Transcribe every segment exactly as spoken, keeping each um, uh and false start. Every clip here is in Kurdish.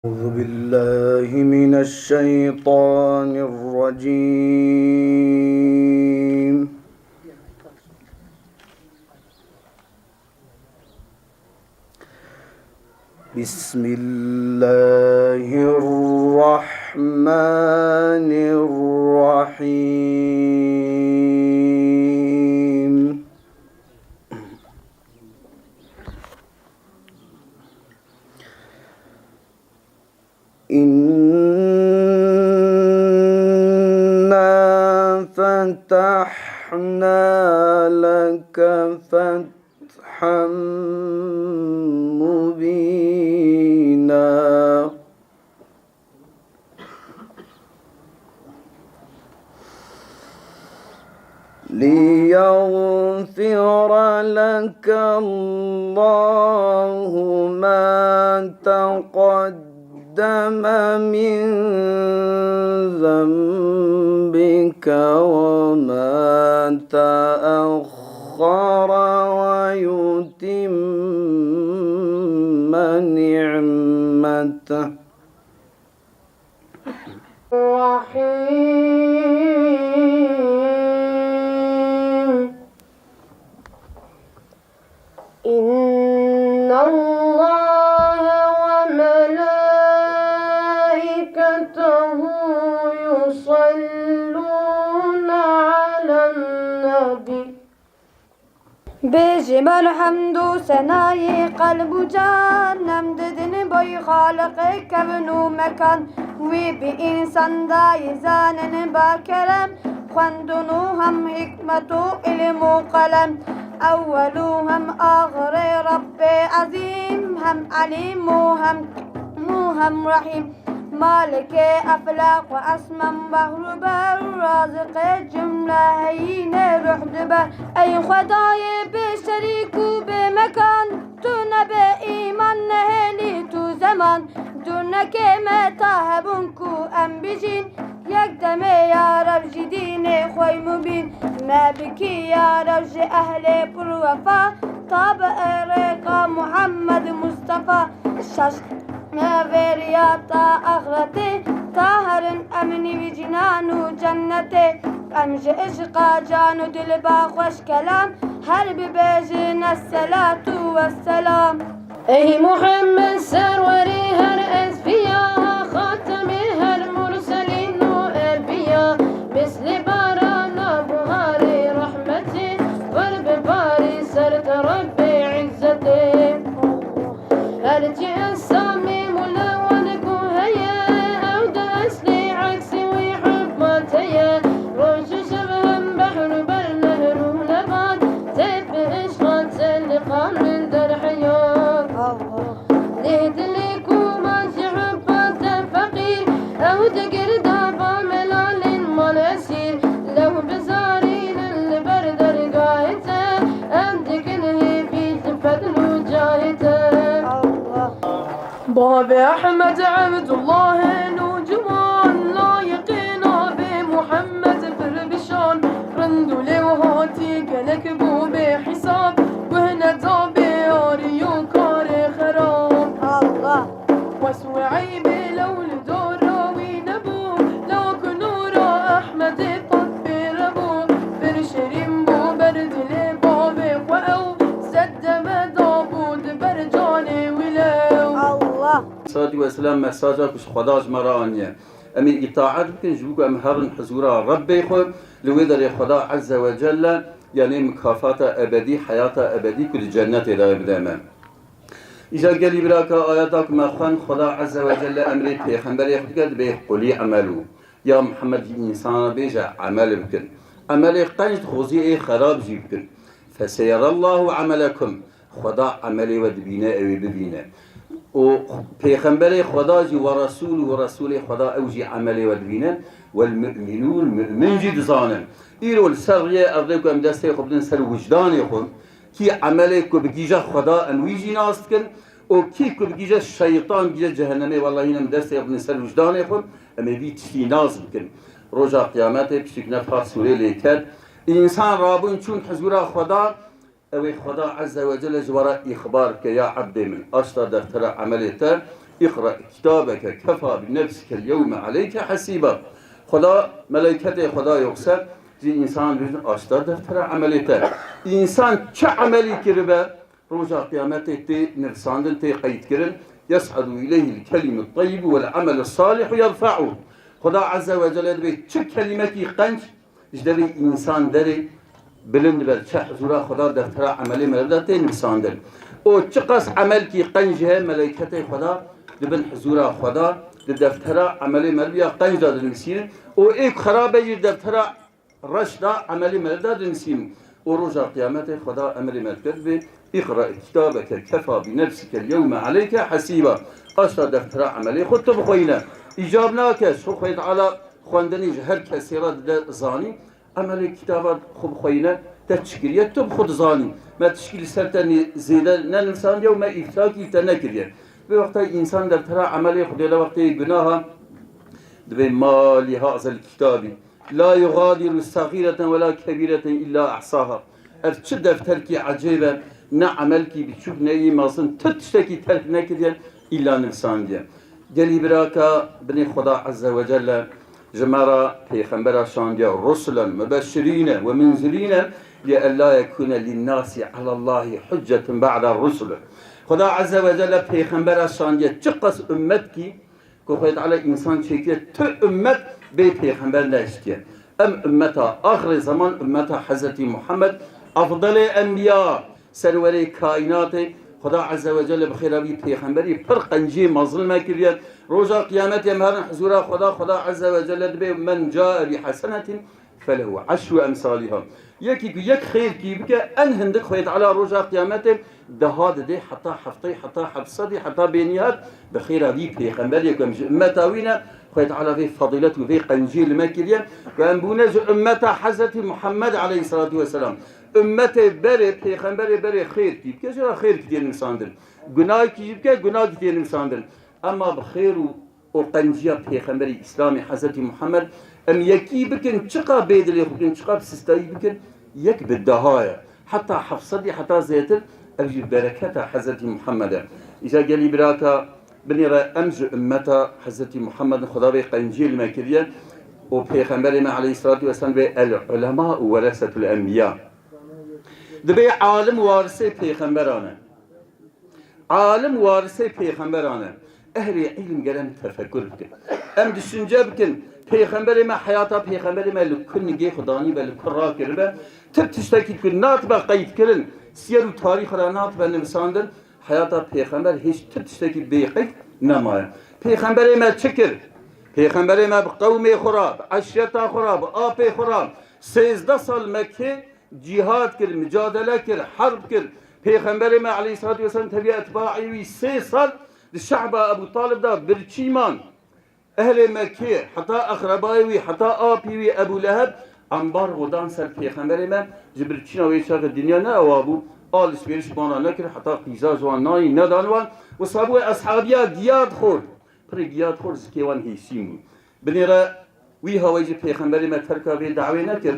أعوذ بالله من الشيطان الرجيم. بسم الله الرحمن الرحيم. إنا فتحنا لك فتحا مبينا. ليغفر لك الله ما تقدم من ذنبك وما تأخر ويتم نعمته. الرحيم. إن الله وملائكته يصلون على النبي. Bêjî mal hemd û senayê qelb û can, em didin boy Xaliqê kevn û mekan. Wî bi însan dayî zanin ba kerem, xwendin û hem hikmet û îlim û qelem. Ewwel û hem axirê Rebbê ezîm, hem elîm û hem û hem rehîm. Malikê eflaq û esman, behr û ber, raziqê cumle heyînê ruh diber. Ey Xwedayê bê şerîk û bê mekan, tu nebê îman nehêlî tu zeman. Dûr nekê me ta hebûn ku em bijîn, yek demê ya Reb ji dînê xwe mubîn. Me bikî ya Reb ji ehlê pir wefa, ta bi rêka Muhammed Mustafa. Şaş Vêriya ta axretê, ta herin em nîvî cinan û cennetê. Em ji işqa can û dil ba xweş kelam, her bibêjin esselatu vesselam. Ey Muhammed serwerê her ezbiya, xatemê her murselîn û enbiya, mislê barana buharê rehmetê, wer bibarî ser te Rebbê izzetê. Her çi ez samî mûlewan ku heye, ew di eslê eksî wî hikmet heye. Roj û şev hem behr û ber, nehr û nebat, tê bi îşqa çeliqa min derheya. Lê dilê ku man ji hikmet te feqîr, ew di girdaba melalên man esîr. Lew bizarînin li ber dergahê te, em dikin hêvî ji fedl û cahê te. Bavê Ehmed Ebdullahê nûciwan, layiqê navê Muhammed pir bi şan. Rind û lêwhatî gelek bû bê hîsab, guh neda bê arî û karê xerab. Wes û eybê lew li dora wî nebû, lew ku nûra Ehmedê qet pê re bû, pir şirîn bû ber dilê bavê xwe ew, sed deme dabû di ber canê wî lew. Salatu ve selam mesaja ku ji Xweda ji me re aniye. Em ê îtaet bikin, ji bo ku em herin hizûra Rebbê xwe, li wê derê Xweda Azze ve Celle, yanî mukafata ebedî, heyata ebedî ku di cennetê de bide me. Îcar gelî biraka ayeta ku me xwend, Xweda Azze ve Celle emrê pêxemberê xwe dike, dibê qulî emelû. Ya Muhammed ji însana bêje emel bikin. Emelê qenc dixwazî ê xerab jî bikin. Feseyerallahu emelekum. Xweda emelê we dibîne, ew ê bibîne. Û pêxemberê Xweda jî, we resûl û resûlê Xweda ew jî emelê we dibîne. Wel mu'minûn, mu'min jî dizanin. Îro li ser riyê erdê ku em destê xwe bidin ser wijdanê xwe, kî emelê ku bigîje Xweda em wî jî nas dikin û kî ku bigîje şeytan, bigîje cehennemê, wellahî em destê xwe bidin ser wijdanê xwe, em ê vî tiştî nas bikin. Roja qiyametê piştî ku nefxa sûrê lê ket, însan rabûn çûn hizûra Xweda, ew ê Xweda Azze ve Celle ji we re îxbar bike, ya ebdê min, aşta deftera emelê te, اقرأ كتابك كفى بنفسك اليوم عليك حسيبا. Xweda, meleyketê Xweda yoxse, ji însan bêjin, aşta deftera emelê te. Însan çi emelî kiribe, roja qiyametê tê nivsandin, tê qeydkirin. يصعد إليه الكلم الطيب والعمل الصالح يرفعه. Xweda Azze ve Celle dibê çi kelîmekî qenc ji devê însan derê bilind be, çi huzura Xweda deftera emelê meriv de tê nivîsandin. Û çiqas emelkî qenc heye, meleyketê Xweda di bin huzura Xweda di deftera emelê meriv ya qenc de dinivîsînin. Û ê ku xerabe jî deftera reş da emelê meriv de dinivîsînin. Û roja qiyametê Xweda emrê meriv dibê, اقرأ كتابك كفى بنفسك اليوم عليك حسيبا. Aşta deftera emelê xwe tu bixweyne. Îcab nake, ji xwe Xwedê Teala xwendinê ji her kesê re dide zanîn. Emelê kitaba xwe bixweyne, te çi kiriye, tu bi xwe dizanî. Me tişkî li ser te nê-, zêde nenivîsandiye û me îftirakî li te nekiriye. Vê wexta însan deftera emelê xwe dêle wextê gunaha, dibê, ما لهذا الكتاب لا يغادر صغيرة ولا كبيرة إلا أحصاها. Ev çi defterkî ecêb e, ne emelkî biçûk ne yî mezin, tu tiştekî terk nekiriye, îlla nivîsandiye. Gelî biraka binê Xweda Azze ve Celle ji me re pêxembera şandiye, رسلا مبشرين ومنذرين لئلا يكون للناس على الله حجة بعد الرسل. Xweda Azze ve Celle pêxembera şandiye, çiqas ummetkî ku Xwedê Teala însan çêkiriye, tu ummet bê pêxember nehiştiye. Em ummeta axirê zeman, ummeta Hezretî Muhammed, efdelê enbiya, serwerê kaînatê, Xweda Azze ve Celle bi xêra vî pêxemberî pir qenciyê mezin me kiriye. Roja qiyametê em herin huzura Xweda, Xweda Azze ve Celle dibê, من جاء بحسنة فله عشر أمثالها. Yekî ku yek xêrkî bike, en hindik Xwedê Teala roja qiyametê deha didê, heta heftê, heta heft sedî, heta bênîhat bi xêra vî pêxemberê ku em ji ummeta wî ne, Xwedê Teala vê fedîlet û vê qenciyê li me kiriye ku em bûne ji ummeta Hezretî Muhammed aleyhisselatu vesselam. Ummetê berê, pêxemberê berê xêrkî bike, jê re xêrkî tê nivîsandin. Gunahekî jî bike, gunahekî tê nivîsandin. Ema bi xêr û û qenciya Pêxemberî Îslamê Hezretî Muhammed, em yekî bikin, çiqa bê dilê xwe bikin, çiqa bi sistayî bikin, yek bi deha ye. Heta heft sedî, heta zêtir, ev jî bereketa Hezretî Muhammed e. Îca gelî biraka binêre em ji ummeta Hezretî Muhammedin, Xweda vê qenciyê li me kiriye û Pêxemberê me aleyhisselatu vesselam vê el ulema û weresetul enbiya. Dibê alim warisê pêxemberan e. Alim warisê pêxemberan e. Ehlê îlim gere em tefekur bikin. Em düşünce bikin. Pêxemberê me, heyata pêxemberê me li ku nigê xwe danîbe, li ku rakiribe. Ti tiştekî ku natibe qeydkirin, siyer û tarîx re natibe nivîsandin, heyata pêxember hêç ti tiştekî bêqeyd nemaye. Pêxemberê me çi kir? Pêxemberê me bi qewmê xwe re, bi eşreta xwe re, bi apê xwe re sêzdeh sal Mekkê cîhad kir, micadele kir, herb kir. Pêxemberê me aleyhissalatu vesselam teviya etbaê wî sê sal di şehba Ebû Talib de birçî man. Ehlê Mekkê, heta exrebayê wî, heta apî wî Ebû Leheb, embargo dan ser Pêxemberê me, ji birçîna wê çaxê dinya ne ewa bû, alişvêriş bana nekir, heta qîza ji wan nayî, nedan wan. Wisa bû eshabiya giya dixwar. Pirê giya dixwar, zikê wan hêsîn bû. Binêre wî hawayî jî Pêxemberê me terka vê dawê nekir.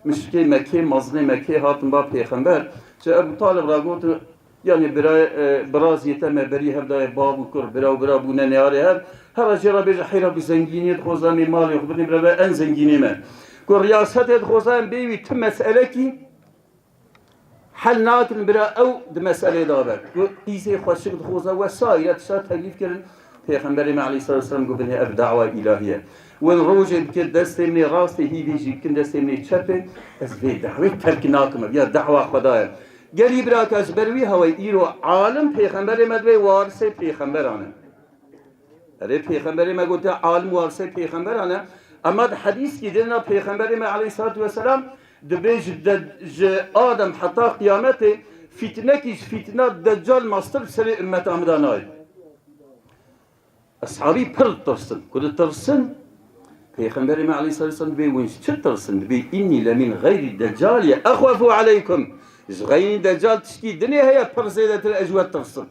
Muşrikê Mekkê, mezinê Mekkê hatin ba Pêxember. Ji Ebû Talib re gotin, yanî bira, e, biraziyê te me berî hev dayê, bav û kur, bira û bira bûne neyarê hev. Here jê re bêje heyra ku zengîniyê dixwaze em ê malê xwe bidin bira ve en zengînê me. Ku riyasetê dixwaze em bê wî tu meselekî hel nakin bira ew di meselê de be. Ku qîzê xweşik dixwaze wesaîre tişta teklîf kirin. Pêxemberê me aleyhissalatu vesselam got, binê ev dawa îlahî ye. Win rojê bike destê min ê rastê, hîvê jî bikin destê min ê çepê, ez vê dawê terk nakim, ev ya dawa Xweda ye. Gelî biraka ji ber wî hewayî îro alim Pêxemberê me dibê warisê pêxemberan e. Erê, Pêxemberê me gote alim warisê pêxemberan e. Ema di hedîskî dîna Pêxemberê me aleyhissalatu vesselam dibê ji de, ji Adem heta qiyametê fîtnekî ji fîtna Deccal mestir bi serê ummeta min de nayê. Eshabî pir ditirsin. Ku ditirsin, Pêxemberê me aleyhissalatu vesselam dibê hûn ji çi ditirsin? Dibê, "Înnî le min xeyrî Deccalî exwefu aleykum." Ji xeynî Deccal tiştî dinê heye pir zêdetir ez ji we ditirsim.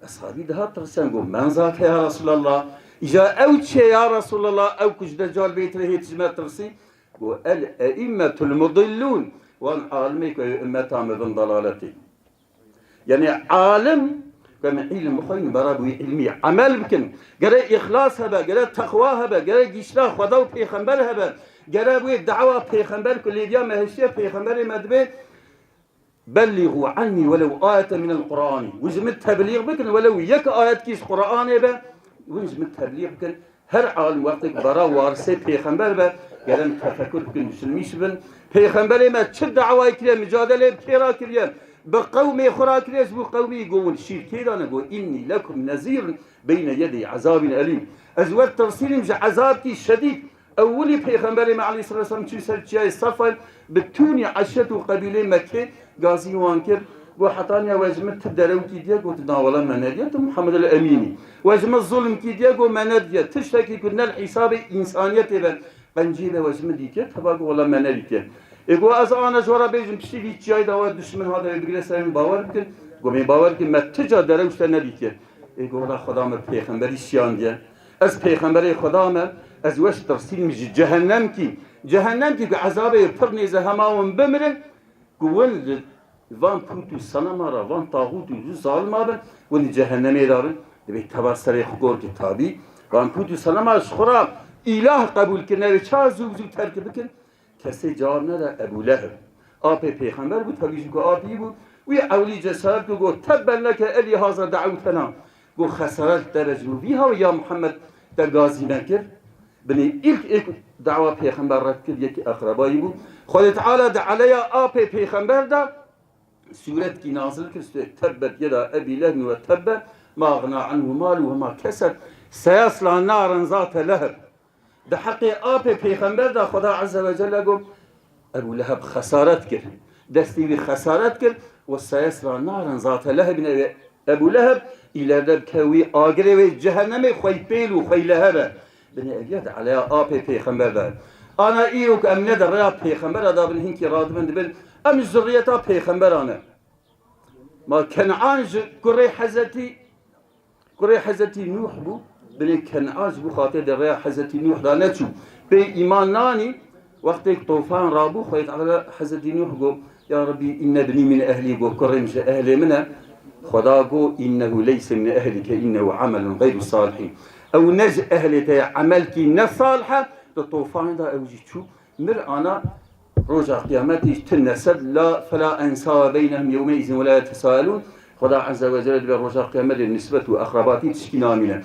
Eshabî dihat tirsiyan got, "Men zake ya Resulallah." Îca ew çi ye ya Resulallah? Ew ku ji Deccal bêtir hê tu ji me tirsî? Got, "El eimmetul mudillûn." Wan alimê ku ew ummeta me bin dalaletê. Yanî alim Em îlim bixwînin, bera bi wî îlmî emel bikin. Gere îxlas hebe, gere teqwa hebe, gere gişna Xweda û pêxember hebe. Gere wê dawa pêxember ku lêviya me hiştiye pêxemberê me dibê, "Bellîxû annî welew ayete minel Qur'anî." Hûn ji min teblîx bikin, welew yek ayetkî ji Qur'anê be, hûn ji min teblîx bikin. Her alim wextêk bera warisê pêxember be, gere em tefekur bikin, düşünmîş bin. Pêxemberê me çi dawayê kiriye, micadelê bi kê re kiriye? Bi qewmê xwe re kiriye, ji bo qewmî got hûn şîr kê dane, got, "Înnî lekum nezîrun beyne yedî ezabîn elîm." Ez we tirsînim ji ezabkî şedîd. Ewilî pêxemberê me aleyhisselatu vesselam çû ser çiyayê Sefa, bi tûnî eşret û qebîlê Mekkê gazî wan kir. Got, "Hetaniya we ji min ti derewkî diye?" Got, "Na wele me nediye, tu Muhammed el Emîn î." "We ji min zulmkî diye?" Got, "Me nediye. Tiştekî ku ne li hîsabê însaniyetê be, qencî be, we ji min dîtiye?" Teva got, "Wele me nedîtiye." Ê got, "Ez ana ji we re bêjim, piştî vî çiyayê de we dişmin hate wê bigire ser min, bawer bikin." Got, "Me bawer bikin, me ti ca derewş te nedîtiye." Ê got, "Wela Xweda me pêxemberî şiyandiye. Ez pêxemberê Xweda me, ez weş tirsînim ji cehennemkî. Cehennemkî ku ezabê pir nêze hema hûn bimirin, ku hûn li van pût û senema re, van taxût û zalima bin, hûn li cehennemê de rin." Dibê teva serê xwe gor ki tabî. Van pût û senema ji xwe re îlah qebûl kirine, wê ça zû bi zû terk bikin? Kesê cewab neda, Ebû Leheb. Apê pêxember bû, tevî jî ku apî bû. Wî ewlî cesaret ku got, "Tebben leke elî haza de'ewtena." Got, "Xesaret te be ji bo vî hawî ya Muhammed te gazî me kir." Binê ilk êk dawa pêxember red kir, yekî eqrebayî bû. Xwedê Teala di eleya apê pêxember de sûretkî nazil kir, sûret Tebbet yeda Ebî Lehbin ve tebbe, ma ğna anhu malu ve ma keseb, seyesla naran zate leheb. Di heqê apê pêxember de Xweda Azze ve Celle got, Ebû Leheb xesaret kir. Destê wî xesaret kir, ve seyesla naran zate lehebin, ev Ebû Leheb îlerde bike wî agirê wê cehennemê xwey pêl û xwey leheb e. Binê ev ya di eleya apê pêxember de. Ana îro ku em ne di rêya pêxembera de bin, hinkî radibin dibin, em ji zurriyeta pêxemberan e. Ma Ken'an ji kurê Hezretî, kurê Hezretî Nûh bû. Binê Ken'an ji bo xatirê di rêya Hezretî Nûh de neçû. Pê îman nanî, wextêk tofan rabû, Xwedê Teala Hezretî Nûh got, "Ya Rebî, inne binî min ehlî," got, "Kurê min ji ehlê min e." Xweda got, "Innehu leyse min ehlike, innehu amelun gayru salihî." Ew ne ji ehlê te ye, emelkî ne salih e, di tofanê de ew jî çû. Mir ana roja qiyametê tu neseb la, fela ensabe beynehum yewmeizin ve la yetesaelûn. Xweda Azze ve Celle dibe roja qiyametê nisbet û eqrebatî tişkî namîne.